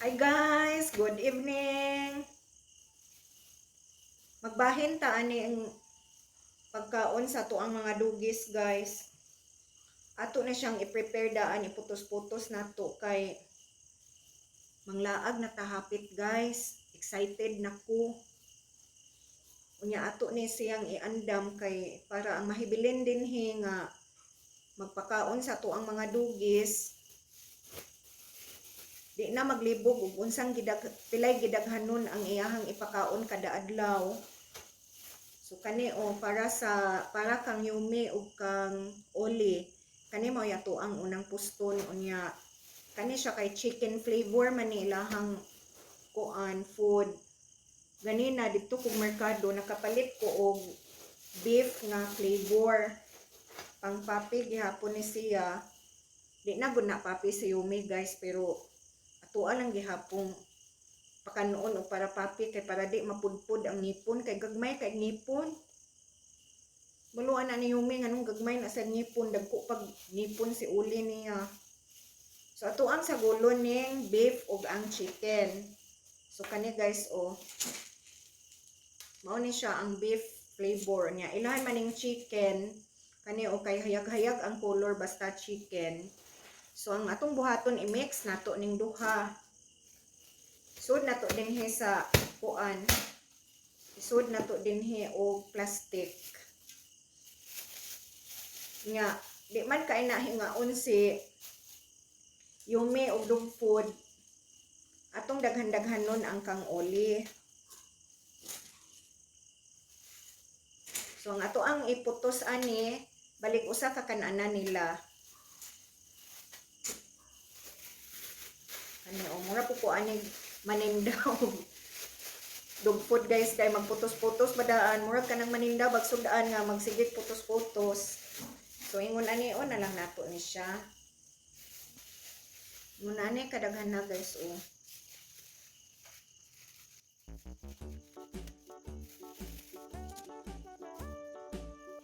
Hi guys, good evening. Magbahin ta ani ang pagkaon sa atoang mga doggies, guys. Ato na siyang i-prepare daan, iputos-putos nato kay manglaag na ta hapit, guys. Excited na ko. Unya ato ni siyang iandam kay para ang mahibilin dinhi nga magpakaon sa atoang mga doggies, di na maglibog og unsang gidag pilay gidaghanon ang iyahang ipakaon kada adlaw. So kani o para kang Yumi ug kang Oli. Kani mao ato ang unang puston. Unya kani siya kay chicken flavor man ni ilahang kuan food. Ganina didto kog merkado, nakapalit ko og beef nga flavor. Pang puppy gihapon ni siya. Di na gud na puppy si Yumi, guys, pero atoa lang gihapong pakanon og para puppy kay para di mapudpud ang ngipon, kay gagmay kay ngipon. Maluan na ni Yumi nganong gagmay na sa ngipon, dagko pag ngipon si Uli niya. So ato ang sagulon ning beef ug ang chicken. So kani, guys, oh. Mao ni siya ang beef flavor niya. Ilahan man ning chicken kani o kay hayag-hayag ang color basta chicken. So ang atong buhaton, i-mix nato ning duha. Sud nato dinhi sa kuan. Isud nato dinhi og plastic. Nga di man kay na hingaon si Yumi og dog food. Atong daghan-daghanon ang kang Oli. So ang ato ang iputos ani, balik usa ka kananan nila. Ani o mura po ko ani manindaw. Dog food, guys, kay magputos-putos badaan, murag kanang manindaw bagsudaan nga magsigig putos-putos. So ingon ani o na lang nato ni siya. Ingon ani kadaghan na, guys, oh.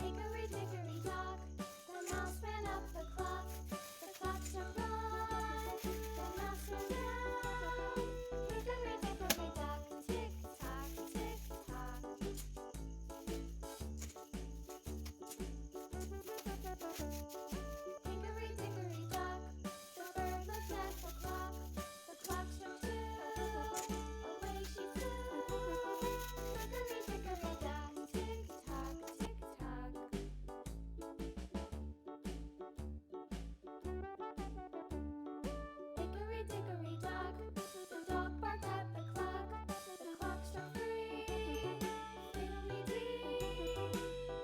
Hickory dickory dock, the mouse ran up the clock. The clock struck one, the mouse ran down. Hickory dickory dock, tick tock, tick tock. Hickory dickory dock, the bird looked at the clock. The clock struck two, away she flew. Hickory dickory dock, tick tock, tick tock. Hickory dickory dock, the dog barked at the clock. The clock struck three, fiddly dee.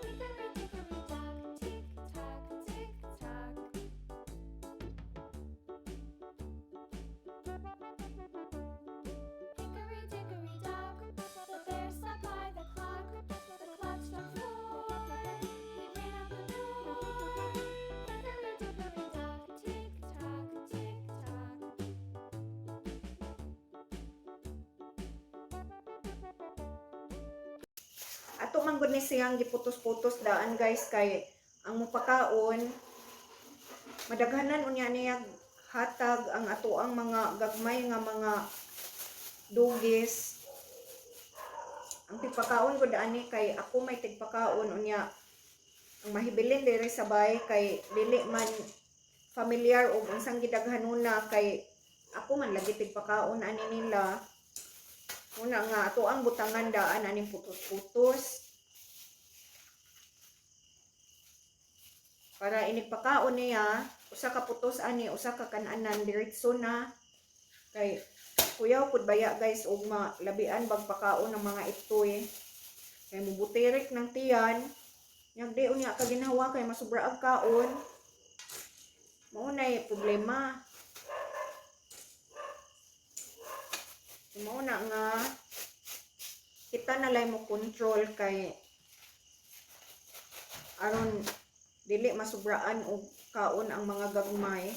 Hickory dickory dock, tick tock, tick tock. Hickory dickory dock, the bear stopped by the clock. The clock struck four, he ran out the door. Hickory dickory dock, tick tock, tick tock. Ato man gud ni siyang giputos-putos daan, guys, kay ang mupakaon madaghanan unya niya hatag ang ato ang mga gagmay nga mga doggies. Ang tigpakaon ko daan ni kay ako may tigpakaon. Unya ang mahibilin diri sa bahay kay dili man familiar og unsang gidaghanuna kay ako man lagi tigpakaon ani nila. Una nga ato ang butangan daan aning putos-putos para inigpakaon niya usa ka putos ani, usa ka kananan, diretso na. Kay kuyaw pud baya, guys, og malabian bag pakaon ng mga itoy kay mubutirik ng tiyan. Nyag di unya kaginhawa kay masubra ang kaon. Mao nay problema. So, mao na nga kita na lang mo control kay aron dili masubraan og kaon ang mga gagmay.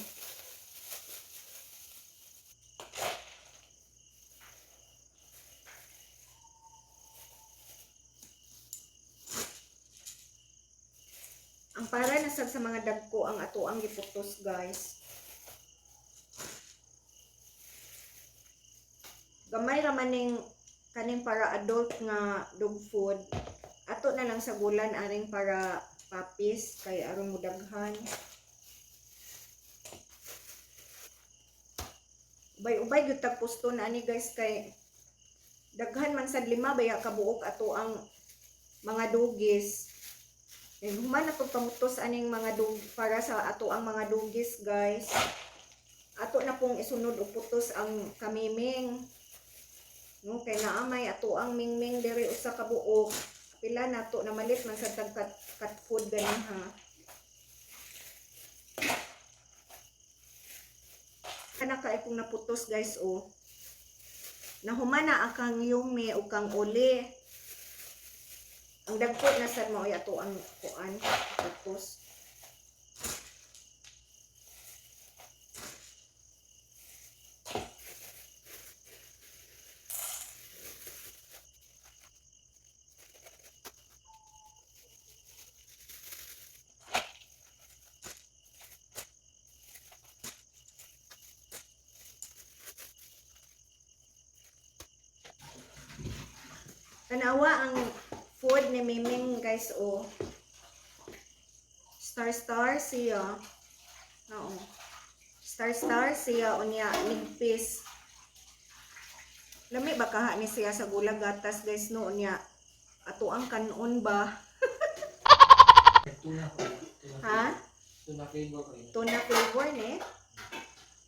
Ang para na sad sa mga dagko ang ato ang giputos, guys. Gamay ra maning kaning para adult nga dog food. Ato na lang sagulan aring para puppies kay aron mudaghan. Ubay-ubay gyud tag pusto na ani, guys, kay daghan man sad, lima baya kabuok ato ang mga doggies. Eh, human na tong pamutos aning mga dog para sa ato ang mga doggies, guys. Ato na pong isunod og putos ang kamiming. No, kay naa may ato ang mingming diri usa ka buok. Pila nato na malit man sad tag cat food gani ha. Kana kay kung naputos, guys, oh. Nahuman na ang kang Yumi o kang Oli. Ang dagko na sad mao ato ang kuan putos. Tanawa ang food ni Miming, guys, oh. Star star siya. Oo. Star star siya unya nigpis. Lami ba kaha ni siya sa gulag gatas, guys, no, unya ato ang kanon ba? Tuna ko. Tuna. Ha? Tuna flavor ko rin. Tuna flavor ni.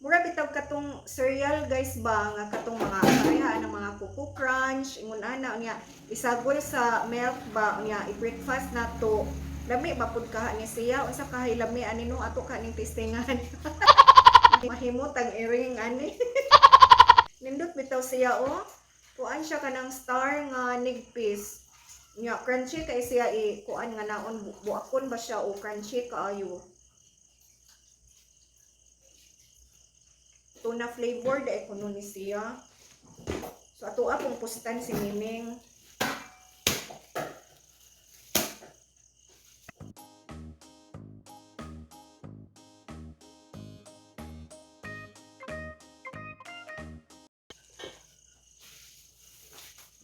Mura bitaw katong cereal, guys, ba nga katong mga pareha ng mga Coco Crunch ingon ana, unya isagol sa milk ba, unya i-breakfast nato. Lami ba pud kaha ni siya? Unsa kahay lami ani, no? Ato ka ning testingan. Mahimot ang iring ani. Nindot bitaw siya, oh. Kuan siya kanang star nga nigpis. Nya crunchy kay siya i kuan nga naon buakon ba siya o crunchy kaayo. Tuna flavor dahil kuno ni siya. So ato akong pustan si Miming.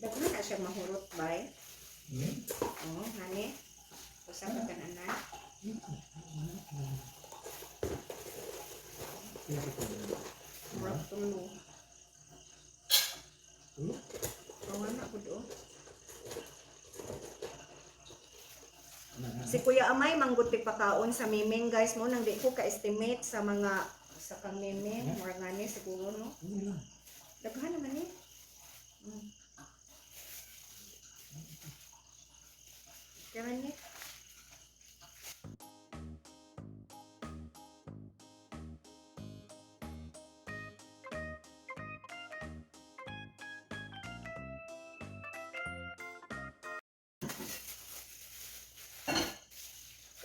Daghan na siya mahurot bay. Oh, nani. Usa ka kananan. Murag tulo. Tulo? Oh, ana pud oh. Si Kuya Amay manggut pakaon sa Miming, guys, mo nang di ko ka-estimate sa mga sa kang Miming, murag ngani siguro, no. Daghan naman ni. Kaya ni.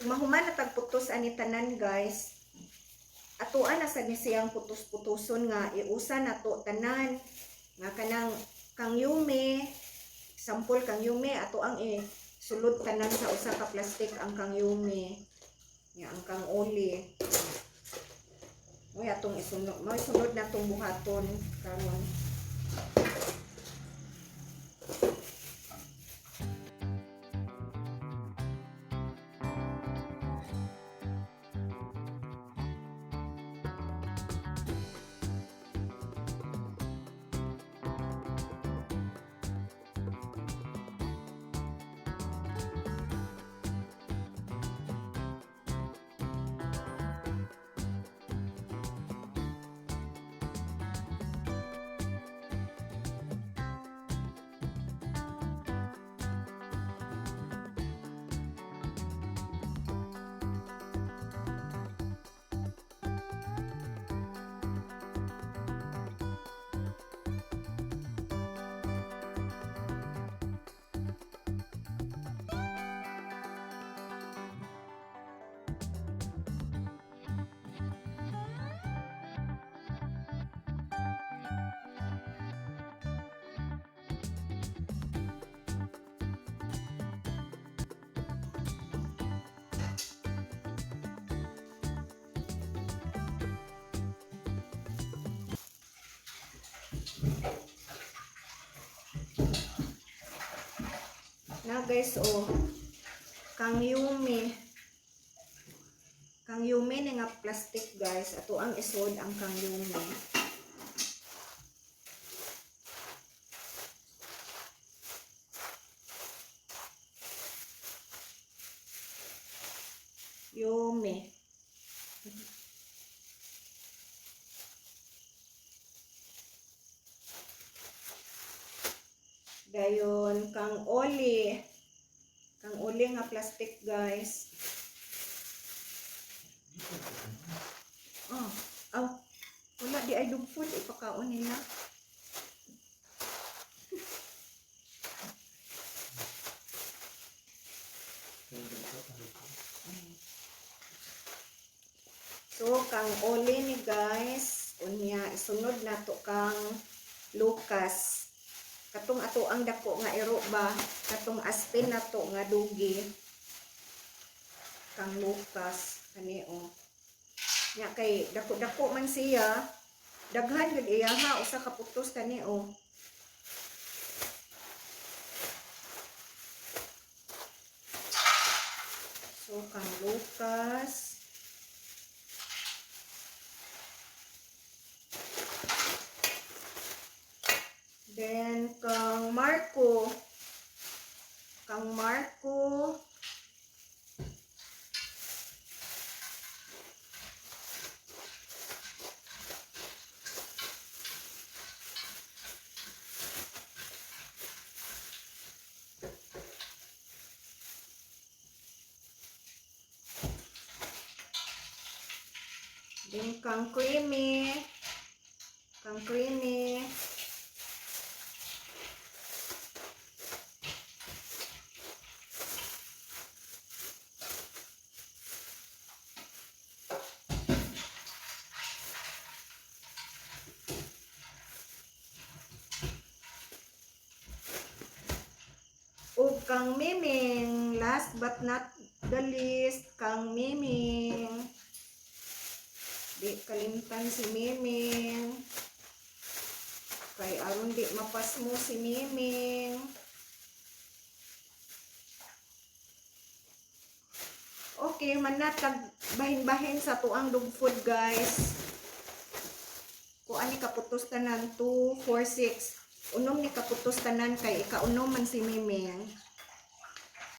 Mahuman na tagputos ani tanan, guys. Atoa na sad ni siyang putos-putoson nga iusa na to tanan nga kanang kang Yume, sample kang Yume, ato ang i sulod tanan sa usa ka plastic ang kang Yume nga ang kang Oli moy atong isunod, moy sunod na tong buhaton karon. na guys, oh. Kang Yumi. Kang Yumi ni nga plastic, guys. Ato ang isod ang kang Yumi. Yumi. Dayon kang Oli. Kang Oli nga plastic, guys. Oh, aw. Wala di ay dog food ipakaon nila. So kang Oli ni guys, unya isunod nato kang Lucas. Katong ato ang dako nga iro ba, katong aspin nato nga dugi. Kang Lucas kani oh. Nya kay dako-dako man siya. Daghan gud iya ha, usa ka putos kani oh. So kang Lucas. Then kang Marco. Kang Marco. Then kang Creamy. Kang Creamy. O kang Miming, last but not the least, kang Miming. Di kalimtan si Miming. Kay aron di mapasmo si Miming. Okay, man na tag bahin-bahin sa tuang dog food, guys. Kuan ni kaputos tanan 2 4 6. Unom ni kaputos tanan kay ikaunom man si Miming.